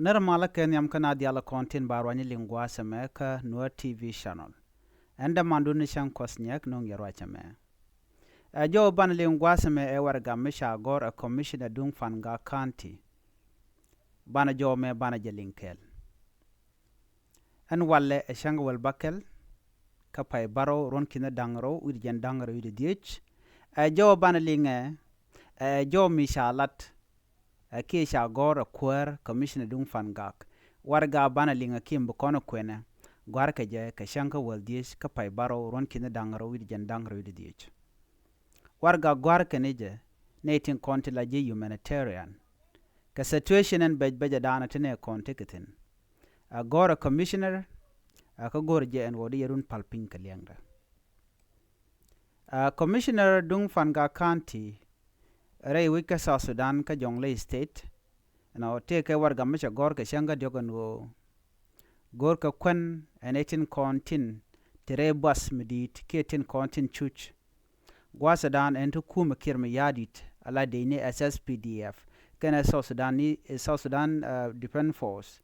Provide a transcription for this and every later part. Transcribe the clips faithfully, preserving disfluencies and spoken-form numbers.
Nɛr malä kɛ nhiam kä na dial kɔn tin ba ruany liŋ gua̱a̱th ɛmɛ kä Nuer T V channel. Ɛn dämandun ni cäŋ kuɔth nyɛk no̱ŋ yɛ ruac ɛmɛ. Ɛ jɔw banɛ liŋ gua̱a̱th ɛmɛ ɛ warɛga mi ca gɔ̱r ɛ Commissioner duŋ Fangak County. Banɛ jɔw mɛ banɛ jɛ liŋ kɛɛl. Ɛn walɛ ɛ cäŋ wäl bäkɛl kä pay bärɔw ruɔ̱n ki̱n da̱ŋ rɛw wi̱cdɛ jiɛn da̱ŋ rɛw wi̱cdɛ dhieec. Ɛ jɔw banɛ liŋɛ ɛ jɔw mi ca lat ɛ kiɛ ca gɔ̱r ɛ kuäär Commissioner duŋ Fangak. Warɛga banɛ liŋɛ kiɛ mi bi kɔn ɛ kuɛnɛ gɔ̱a̱rkɛ jɛ kɛ cäŋ kä wäl dhieec kä pay bärɔw ruɔ̱n ki̱n da̱ŋ rɛw wi̱cdɛ jiɛn da̱ŋ rɛw wi̱cdɛ dhieec. Warɛga gɔ̱a̱rkɛ ni jɛ nɛy tin kɔn ti la ji̱ humanitarian. Kɛ situation ɛn bɛc bɛcɛ daanɛ ti nɛ kɔn ti kɛ thi̱n. A gɔ̱rɛ commissioner a kä go̱rɛ jɛ ɛn ɣöö di yɛ run pal piny kɛ liɛŋdɛ. A commissioner duŋ Fangak County rɛy wec kä South Sudan kä Jonglei State. Ɛnɔ tëëkɛ warɛga mi cɛ gɔ̱r kɛ cäŋ kä diɔ̱k ɛn ɣöö go̱rkɛ kuän ɛn ɛ tin kɔn tin ti rɛy buath mi di̱i̱t kiɛ tin kɔn tin cuc. Gua̱a̱th Sudan ɛn ti kumɛ Kiir Mayardit ala dec ni S S P D F kɛnɛ South Sudan ni South Sudan Defense Force.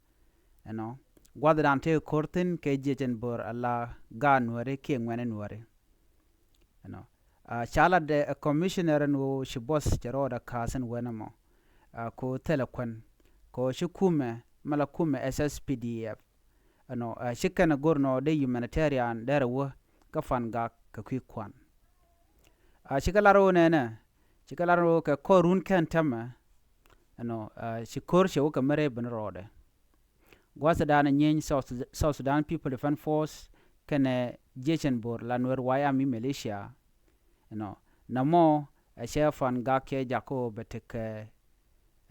Ɛnɔ gua̱a̱th Sudan tëë ko̱r thi̱n kɛ jiɛcɛn bo̱r ala gaat Nuääri kiɛ ŋuɛ̈ni Nuääri. Ɛnɔ ca lat ɛ commissioner ɛn ɣöö ci buɔth cɛ rɔɔdɛ ka̱a̱th ɛn wen ɛmɔ. Ko thilɛ kuän ko ci kumɛ mɛ la kumɛ S S P D F. Ɛnɔ ci kɛn go̱r nɔ dee humanitarian derɛ wä kä Fangak kɛ kui̱ kuan. Ci kɛ lar ɣöö nɛnɛ ci kɛ lar ɣöö kɛ kɔr run kɛn tämɛ. Ɛnɔ ci ko̱r cɛ wä kɛ mɛrɛ ben rɔɔdɛ. Gua̱a̱th Sudan nyieny South Sudan People Defense Force kɛnɛ jiecɛn bo̱r la Nuer White Army Militia. Ɛnɔ namɔ ɛ cɛ Fangak cɛ jakä bɛ tekɛ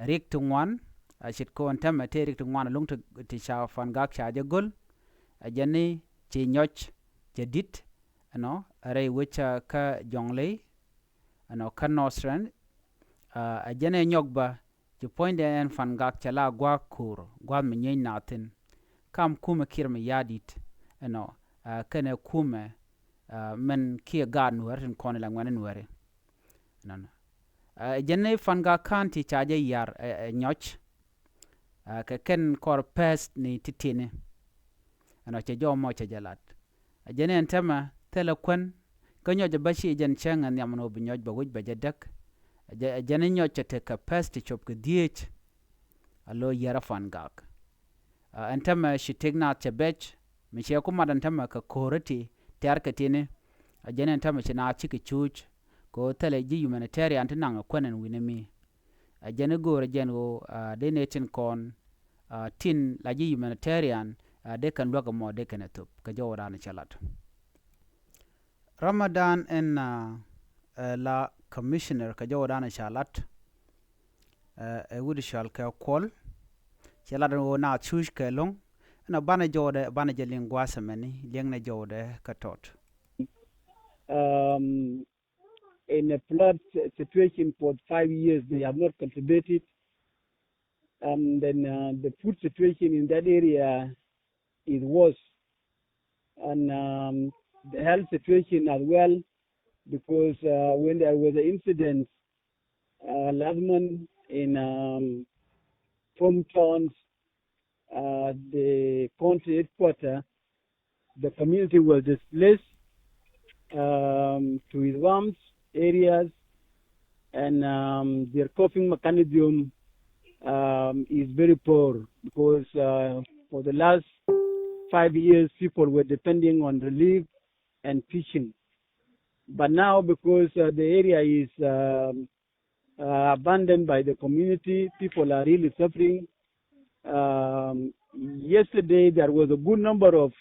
rik ti ŋuan. A cit kɔn tämɛ tëë rik ti ŋuan luŋ ti ca Fangak ca jɛ go̱l. A jɛn ni ci nyɔc cɛ di̱t ɛnɔ rɛy wecä kä Jonglei ɛnɔ kä Northern. A jɛn ɛ nyɔk bä ci puɔ̱nydɛ ɛn Fangak cɛ la gua̱a̱k ko̱o̱r gua̱a̱th mi nyieny naathin. Kam kumɛ Kiir Mayardit ɛnɔ kɛnɛ kumɛ mɛn kiɛ gaat Nuääri tin kɔn ila ŋuɛ̈ni Nuääri. Ɛnɔ jɛn ni Fangak County ca jɛ yar ɛ nyɔc. Kɛ kɛn kɔr pɛth ni titini. Ɛnɔ cɛ jɔw mɔ cɛ jɛ lat. A jɛn ɛn tämɛ thilɛ kuän kä nyɔc a bä ci jɛn cäŋ ɛ nhiam ɛn ɣöö bi nyɔc bɛ wi̱c bɛ jɛ däk. A jɛn i̱ nyɔc cɛ tekɛ pɛth ti cop kɛ dhieec. A lo̱ yɛrä Fangak. Ɛn tämɛ ci tëk naath cɛ bɛc mi ciɛ ku mat ɛn tämɛ kɛ ko̱rä ti tɛ̈r kɛ tini. A jɛn ɛn tämɛ ci naath cikɛ cuuc kɛ ɣöö thilɛ ji̱ humanitarian ti naŋ ɛ kuän ɛn wi̱nɛ mi. A jɛn i̱ go̱o̱rä jɛn ɣöö dee nɛ tin kɔn tin la ji̱ humanitarian dee kɛn luäk ɛmɔ dee kɛn ɛ thop kɛ jɔwdan cɛ lat. Ramadan ɛn la commissioner kɛ jɔwdan ca lat. Ɛ wut cɔal kɛ Kuɔl cɛ lat ɛn ɣöö naath cuuc kɛ lo̱ŋ. Ɛn ɔ banɛ jɔwdɛ banɛ jɛ liŋ gua̱a̱th ɛmɛni liɛŋnɛ jɔwdɛ kɛ tɔt. Um, in a flood si- situation for five years, they have not cultivated. And then uh, the food situation in that area is worse. And um, the health situation as well, because uh, when there was an incident uh, last month in um, Pom Towns, uh, the county headquarter, the community was displaced um, to his farms areas, and um, their coping mechanism um, is very poor because uh, for the last five years, people were depending on relief and fishing. But now, because uh, the area is um, uh, abandoned by the community, people are really suffering. Um, yesterday, there was a good number of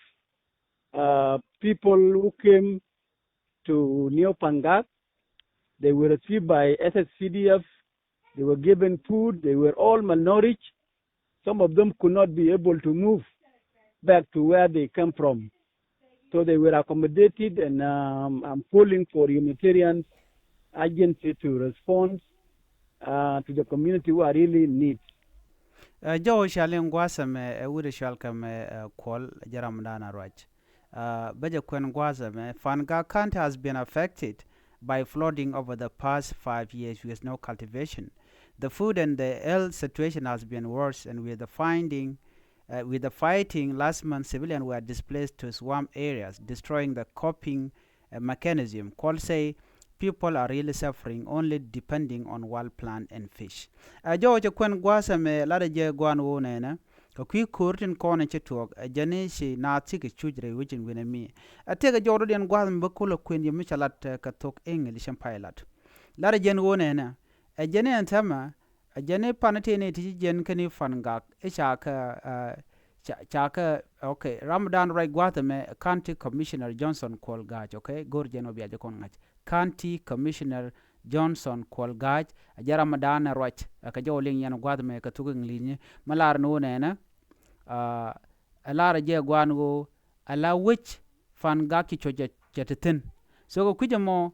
uh, people who came to New Pangak. They were received by S S C D F. They were given food. They were all malnourished. Some of them could not be able to move back to where they came from. So they were accommodated, and um, I'm calling for humanitarian agency to respond uh, to the community who are really in need. Ɛ jɔw ca liŋ gua̱a̱th ɛmɛ ɛ wut ɛ cɔal kɛ mɛ ɛ Kuɔl jɛ Ramadan a ruac. Bä jɛ kuɛn gua̱a̱th ɛmɛ, Fangak County has been affected by flooding over the past five years with no cultivation. The food and the health situation has been worse, and with the finding, uh, with the fighting last month, civilians were displaced to swamp areas, destroying the coping uh, mechanism. Kuɔl say people are really suffering, only depending on wild plant and fish. Ɛ jɔwä cɛ kuɛn gua̱a̱th ɛmɛ lat ɛ jɛ gua̱a̱n ɣöö nɛnɛ kɛ kui̱ ko̱r tin kɔn in ci tuɔɔk ɛ jɛn i̱ ci naath cikɛ cuc rɛy wec in wi̱nɛ mi. Ɛ tëëkɛ jɔwä dɔ̱diɛn gua̱a̱th ɛmɛ bä kulɛ kuën yɛ mi cɛ lat kɛ thok English in pay lat. Lat ɛ jɛn ɣöö nɛnɛ ɛ jɛn i̱ ɛn täämɛ ɛ jɛn i̱ pan i̱ tëë ni ti ci jiɛn kɛn i̱ Fangak i̱ ca kɛ ca ca kɛ. Ok, ram dan ruac gua̱a̱th ɛmɛ County Commissioner Johnson Kuɔl Ga̱a̱c. Ok, go̱r jɛn wä bia jɛ kɔn ŋa̱c. County Commissioner Johnson Kuɔl Ga̱a̱c a jɛ ram dan ruac ɛ kɛ jɔw liŋ yɛn gua̱a̱th ɛmɛ kɛ thuk English ni mi lar ni wä nɛnɛ. Ɛ lar ɛ jɛ gua̱a̱n ɣöö ala wec Fangak ci cuɔ̱c cɛ ti thi̱n. So kɛ kui̱c ɛmɔ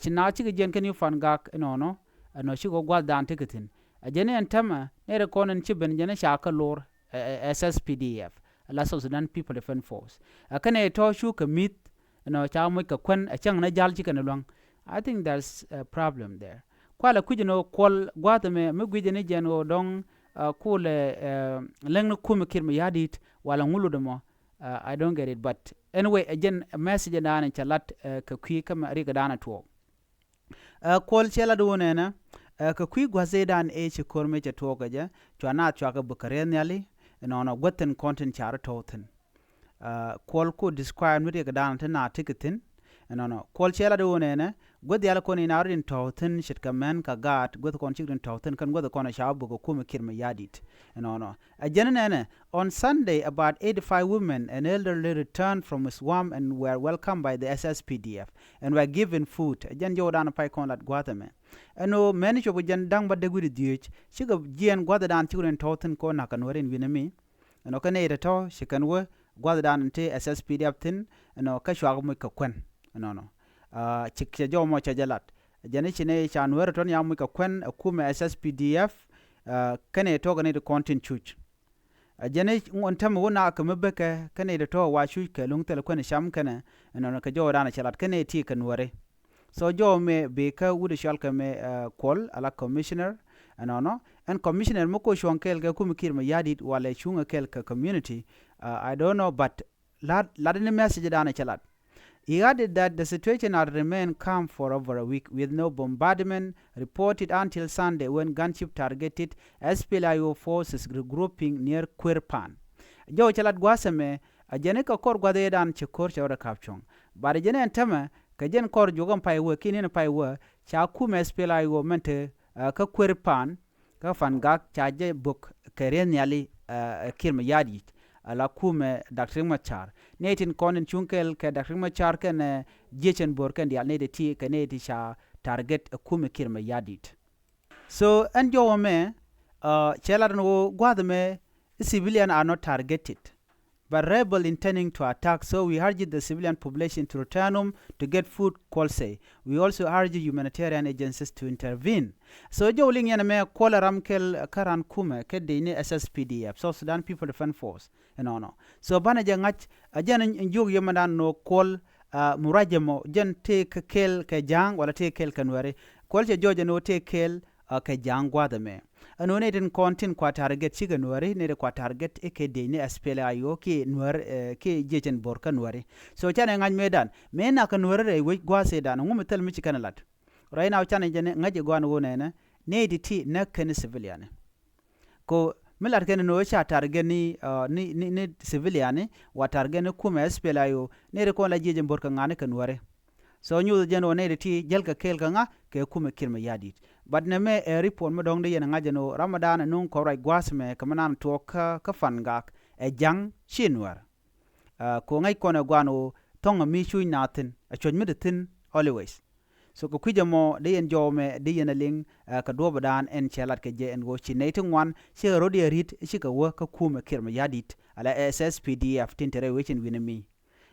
ci naath cikɛ jiɛn kɛn i̱ Fangak inɔnɔ ɛnɔ cikɛ gua̱a̱thdan tekɛ thi̱n. Ɛ jɛn i̱ ɛn täämɛ nɛy rɛ kɔn in ci ben jɛn i̱ ca kɛ lo̱r ɛ S S P D F ala South Sudan People Defense Force. Ɛ kɛnɛ tɔ̱ cu kɛ mi̱th ɛnɔ ca moc kɛ kuɛn ɛ cäŋ ni jal ci kɛn lua̱ŋ. I think there's a problem there. Kualɛ kui̱c ɛn ɣöö Kuɔl gua̱a̱th ɛmɛ mi gui̱c ɛn i̱ jɛn ɣöö dɔ̱ŋ kulɛ läŋni kumɛ Kiir Mayardit walɛ ŋulut ɛmɔ. I don't get it, but anyway ɛ jɛn message dan in cɛ lat kɛ kui̱ kä riɛkdan ɛ tuɔɔk. Kuɔl cɛ lat wun ɛnɛ kɛ kui̱ gua̱th ëëdan ëë ci ko̱r mëë cɛ tuɔɔk kɛ jɛ cua naath cua kɛ buk kɛ riɛth nhiali. Inɔnɔ guäth thi̱n kɔn tin ca rɔ tɔ̱w thi̱n. Kuɔl ku describe ni riɛkdan ti naath tekɛ thi̱n. Inɔnɔ Kuɔl cɛ lat wun ɛnɛ guäth yal kɔn in a rɔ rin tɔ̱w thi̱n ce̱tkɛ mɛn kɛ gaat guäth kɔn cik rin tɔ̱w thi̱n kɛn guäth kɔn ca buk kɛ kumɛ Kiir Mayardit. Inɔnɔ ɛ jɛn nɛnɛ on Sunday about eighty-five women and elderly returned from a swamp and were welcomed by the S S P D F and were given food. Ɛ jɛn jɔwdan pay kɔn lat gua̱a̱th ɛmɛ. Ɛn ɣöö mɛn cuɔp kɛ jɛn da̱ŋ bä dek wi̱cdɛ dhieec cikɛ jiɛɛn gua̱a̱thdan cikɛ rin tɔ̱w thi̱n kɔn na̱k kɛ Nuääri in wi̱nɛ mi. Ɛnɔ kɛn nɛy tɔ̱tɔ̱ ci kɛn wä gua̱thdan ti S S P D F thi̱n. Ɛnɔ kä cuakɛ moc kɛ kuɛn ɛnɔnɔ. Ci kɛ jɔw mɔ cɛ jɛ lat jɛn i̱ ci nɛy ca Nuääri tɔ̱ ni a moc kɛ kuɛn ɛ kumɛ S S P D F. Kɛn nɛy tɔ̱ kɛ nɛy ti kɔn tin cuc. Ɛ jɛn i̱ ŋuɔn täämɛ wä naak kɛ mi bekɛ kɛn nɛy tɔ̱tɔ̱ wa cuc kɛ luŋ thil kuɛn cam kɛnɛ. Ɛnɔnɔ kɛ jɔwdan cɛ lat kɛn nɛy ti kɛ Nuääri. So jɔw mɛ bi kä wut cɔal kɛ mɛ Kuɔl ala commissioner. Ɛnɔnɔ ɛn commissioner mi ko cuɔ̱ŋ kɛɛl kɛ kumɛ Kiir Mayardit walɛ cuŋɛ kɛɛl kɛ community. I don't know, but lat lat ni message dan cɛ lat. He added that the situation had remained calm for over a week with no bombardment reported until Sunday when gunship targeted S P L A I O forces regrouping near Kuer Pan. Jɔw cɛ lat gua̱a̱th ɛmɛ a jɛn i̱ kɛ kɔr gua̱th ëëdan cɛ ko̱r cɛ rɔ dɛ ka̱p cuɔ̱ŋ. But jɛn ɛn täämɛ kɛ jɛn kɔr juɔk ɛn pay wä kiɛ ni̱n pay wä ca kumɛ S P L A I O mɛn te kä Kuer Pan kä Fangak ca jɛ buk kɛ riɛth nhiali. Kiir Mayardit ala kumɛ Doctor Riek Machar. Nɛy tin kɔn in cuŋ kɛɛl kɛ Doctor Riek Machar kɛnɛ jiec ɛn bo̱r kɛn diaal nɛy ti ti kɛ nɛy ti ca target ɛ kumɛ Kiir Mayardit. So ɛn jɔw ɛmɛ cɛ lat ɛn ɣöö gua̱a̱th ɛmɛ civilian are not targeted. But rebel intending to attack, so we urge the civilian population to return home to get food, Kuɔl say. We also urge humanitarian agencies to intervene. So jɔw liŋ yɛn ɛmɛ Kuɔl ɛ ram kɛl kä ran kumɛ kɛ dec ni S S P D F, South Sudan People Defense Force. Ɛnɔnɔ. So banɛ jɛ ŋa̱c a jɛn in jiök yɛmɛdan nɔ Kuɔl mi ruac ɛmɔ jɛn tëë kɛ kɛl kɛ Ja̱a̱ŋ wala tëë kɛl kɛ Nuääri. Kuɔl cɛ jɔɔc ɛn ɣöö tëë kɛl kɛ Ja̱a̱ŋ gua̱a̱th ɛmɛ. Ɛn ɣöö nɛy tin kɔn tin kua target cikɛ Nuääri nɛy ti kua target i̱ kɛ dec ni S P L A I O kiɛ Nuäär kiɛ jiec ɛn bo̱r kä Nuääri. So canɛ ŋa̱c mëëdan mëë nak kɛ Nuääri rɛy wec gua̱a̱th ëëdan ŋu mi thil mi ci kɛn ɛ lat. Right now canɛ jɛ ŋa̱c ɛ gɔaa ɛn ɣöö nɛnɛ nɛy ti ti näk kɛn civilian. Ko mi lat kɛn ni ɣöö ca target ni ni ni civilian wa target ni kumɛ S P L A I O nɛy ti kɔn la jiec ɛn bo̱r kɛ ŋa̱ni kɛ Nuääri. So nyuuth jɛn ɣöö nɛy ti ti jäl kɛ kɛɛl kɛ ŋa kɛ kumɛ Kiir Mayardit. But nɛmɛ ɛ report mi dɔ̱ŋ di yɛn ŋa̱c jɛn ɣöö ram mi da̱a̱n ɛ nuŋ kɔn ruac gua̱a̱th mɛ kɛ mi naan tuɔɔk kä kä Fangak ɛ Ja̱ŋ ci Nuäär. Ko ŋäc kɔn ɛ gua̱a̱n ɣöö thɔ̱ŋ ɛ mi cuc naath thi̱n ɛ cuɔ̱c mi te thi̱n always. So kɛ kui̱c ɛmɔ di yɛn jɔw mɛ di yɛn ɛ liŋ kɛ duɔ̱ɔ̱pdan ɛn cɛ lat kɛ jɛ ɛn ɣöö ci nɛy ti ŋuan cikɛ rɔ̱diɛn ri̱t cikɛ wä kä kumɛ Kiir Mayardit ala S S P D F tin te rɛy wec in wi̱n ɛ mi.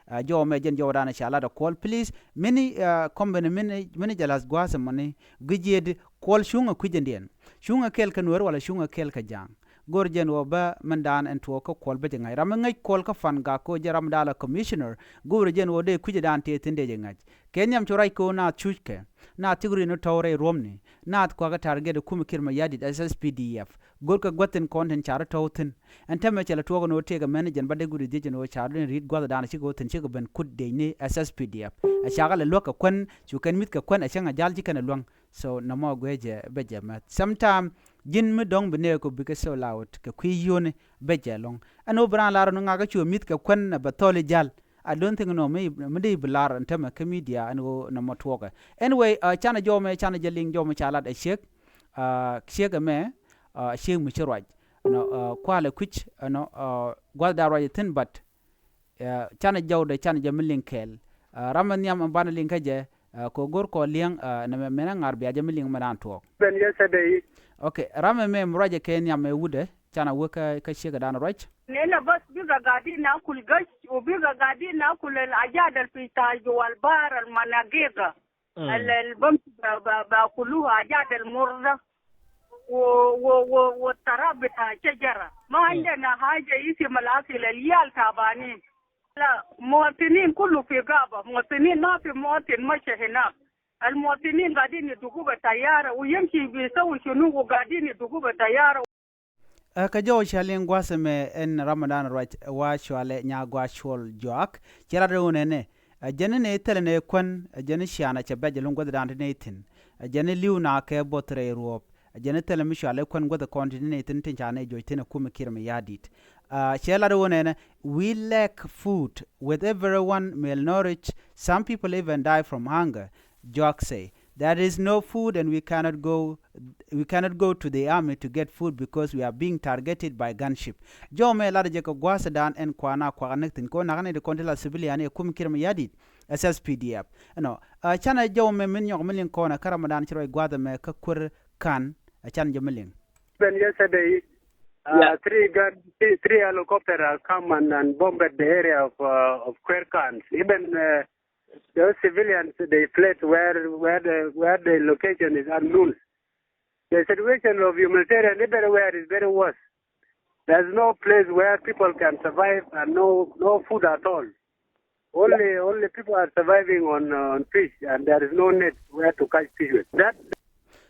Jɔw mɛ jɛn jɔwdan ca lat ɛ Kuɔl please mini kɔmbɛn mini jɛ la̱th gua̱a̱th ɛmɔni gui̱c yɛ di Kuɔl cuŋ ɛ kui̱c ɛndiɛn cuŋ ɛ kɛɛl kɛ Nuäär wala cuŋ ɛ kɛɛl kɛ Ja̱a̱ŋ. Go̱o̱r jɛn ɣöö bä mɛn daan ɛn tuɔɔk kä kuɔl bä jɛ ŋa̱c. Ram mi ŋäc kuɔl kä fan gak kɛ ɣöö jɛ ram daalɛ commissioner, go̱o̱r jɛn ɣöö dee kui̱cɛ daan tëë thi̱n dee jɛ ŋa̱c. Kɛ nhiam cu ruac kɛ ɣöö naath cuuckɛ, naath cik rin tɔ̱w rɛy ruɔ̱mni, naath kuakä target ɛ kumɛ Kiir Mayardit, S S P D F. Go̱o̱r kɛ gua̱th tin kɔn tin car tɔ̱w thi̱n. Ɛn täämɛ cɛ lɛ tuɔɔk ɛn ɣöö tëëkɛ mɛn jɛn bä dee guut dhiec ɛn ɣöö car rin ri̱t gua̱thdan cikɛ ɣöö thi̱n cikɛ ben kut dec ni S S P D F. Ɛ cakɛ lɛ luäk kɛ kuän, cu kɛn mi̱th kɛ kuän ɛ cäŋ ɛ jal ci kɛn ɛ luäŋ. So nɔmɔ guiɛ jɛ bɛ jɛ mɛth. Sometime ji̱n mi dɔ̱ŋ bi nɛɛk kɛ bikɛ sold out kɛ kui̱ yio̱ni bɛ jɛ lɔ̱ŋ. Ɛn ɣöö bi raan lar ni ŋakä cuɛ mi̱th kɛ kuän ɛ bɛ thɔl i̱ jal. I don't think nɔ mi, mi dee bi lar ɛn täämɛ kä media ɛn ɣöö nɔmɔ tuɔɔkɛ. Anyway, uh, canɛ jɔw mɛ, canɛ jɛ liŋ jɔw mɛ ca lat ɛ ciek. Uh, ciek ɛmɛ, uh, ciek mi ci ruac. Ɛnɔ, uh, kualɛ kui̱c, ɛnɔ, uh, gua̱thdan ruac ɛ thi̱n, but, uh, canɛ jɔwdɛ, canɛ jɛ mi liŋ kɛɛl. Uh, ram ɛ nhiam ɛn banɛ liŋ kä jɛ, uh, kɛ go̱r kɔ liɛŋ, uh, nɛ mɛ mɛnɛ ŋa̱r bia jɛ mi liŋ mɛ raan tuɔɔk. Ben yesterday. Okay, ram ɛmɛ mi ruacɛ kɛ nhiam ɛ wutdɛ, canɛ wä kä, kä ciek ɛ dan ruac. Nina bas bika gadin nakul gash, u bika gadin nakul al ajad al fi taj jwa al bar al managiga. Mm. Al, al bamshi ba, ba, ba kulu ajad al murda. Wo, wo, wo, wo tarab bita shajara. Ma, mm, indana haja isim al akil, al iyal tabanin. La, muwatinin kulu fi gaba. Muwatinin, ma fi muwatin masha hinak. Al muwatinin gadin idugu be tayara. U yamshi bi sawi shunu u gadin idugu be tayara. Ɛ, kä jɔw ca liŋ gua̱a̱th ɛmɛ ɛn Ramadan ruac wa cualɛ nya gua cuɔl juak. Cɛ lat rɛw nɛnɛ. Ɛ, jɛn ni nɛ thilɛ nɛ kuän, ɛ, jɛn ni cianɛ cɛ bɛc ɛlɔ̱ŋ gua̱thdan ti nɛ thi̱n. Ɛ, jɛn ni li̱w na kɛ bo̱th rɛy ruɔ̱ɔ̱p. Ɛ, jɛn ni thilɛ mi cualɛ kuän gua̱th kɔn ti nɛ thi̱n tin ca nɛ juɔc thi̱n ɛ kumɛ Kiir Mayardit. Ɛ, cɛ lat rɛw nɛnɛ, we lack food with everyone malnourished. Some people even die from hunger. Juak say, there is no food and we cannot go, we cannot go to the army to get food because we are being targeted by gunship. Jɔw mɛ lat jɛ kɛ gua̱a̱thdan ɛn kuana kuak näk thi̱n kɛ ɣöö nakä ni ti kɔn ti la civilian ɛ kumɛ Kiir Mayardit, S S P D F. Ɛnɔ, ɛ, canɛ jɔw mɛ min nyɔk mi liŋ kɔn ɛ kä Ramadan ci ruac gua̱a̱th ɛmɛ kä kuer kan, ɛ, canɛ jɛ mi liŋ. Ben yesterday, uh, yeah, three gun, three, three helicopter, uh, come and, and bombed the area of, uh, of Kwerkans. Even, uh, those civilians, they fled where, where the, where the location is unknown. The situation of humanitarian everywhere is very worse. There's no place where people can survive and no, no food at all. Only, only people are surviving on, uh, on fish, and there is no net where to catch fish with. That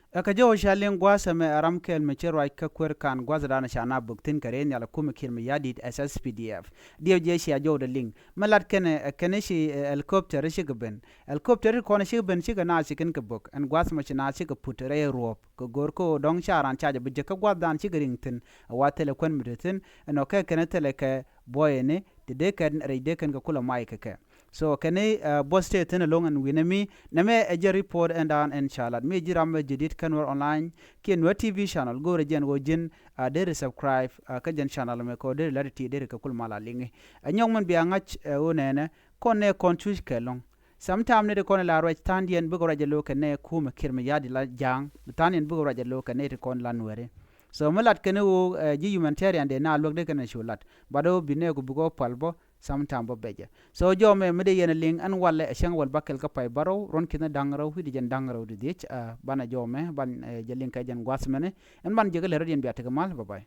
Ɛ, kä jɔw ca liŋ gua̱a̱th ɛmɛ ɛ ram kɛl mi ci ruac kä kuer kan gua̱thdan ca na bök thi̱n kɛ rɛy nhial ɛ kumɛ Kiir Mayardit, S S P D F. Diɛw jɛ cia jɔwdɛ liŋ. Mi lat kɛnɛ, ɛ, kɛnɛ ci, ɛ, helicopter cikɛ ben. Helicopter kɔn cikɛ ben cikɛ na ci kɛn kɛ bök. Ɛn gua̱a̱th mɔ ci na cikɛ put rɛy ruɔ̱ɔ̱p. Kɛ go̱r kä ɣöö dɔ̱ŋ ca raan ca jɛ bi jek kä gua̱thdan cikɛ riŋ thi̱n. Ɛ wa thilɛ kuän mi te thi̱n. Ɛnɔ kɛ kɛnɛ thilɛ kɛ buɔyɛni. Ti dee kɛn rɛy dee kɛn kɛ kulɛ may kɛ kɛ. So kɛn i̱, uh, buɔth tëë thi̱n ɛlɔ̱ŋ ɛn wi̱nɛ mi nɛmɛ ɛ jɛ report ɛn daan ɛn ca lat mi ji̱ ram ɛ jadid kä Nuer online kiɛ Nuer T V channel go̱o̱rɛ jɛn ɣöö ji̱n, uh, deri subscribe, uh, kä jɛn channel mɛ kɛ ɣöö deri lat ti deri kɛ kul mal a liŋi. Ɛ nyɔk min bia ŋa̱c, uh, ɣöö nɛɛnɛ kɔn nɛ kɔn cuc kɛ lɔ̱ŋ. Sometime ni ti kɔn la ruac tha̱a̱ŋdiɛn bikɛ ruac ɛ lo̱o̱ kɛ nɛ kumɛ Kiir Mayardit la ja̱a̱ŋ. Tha̱a̱ŋdiɛn bikɛ ruac ɛ lo̱o̱ kɛ nɛ ti kɔn la Nuɛri. So mi lat kɛn ɣöö, uh, ji̱ humanitarian dee na luäk dee kɛn ɛ cu lat. But ɣöö bi nɛ ku bikɛ ɣöö pal bä. Sometime bä bɛcɛ. So jɔw mɛ mi dee yɛn liŋ ɛn walɛ ɛ cäŋ wäl bäkɛl kä pay bärɔw ruɔ̱n ki̱n da̱ŋ rɛw wi̱cdɛ jɛn da̱ŋ rɛw di dhiec, ɛ, banɛ jɔw mɛ ban, ɛ, jɛ liŋ kɛ jɛn gua̱th mɛni. Ɛn ban jɛ kɛ lɛ rɔ̱diɛn bia tekɛ mal, bye bye.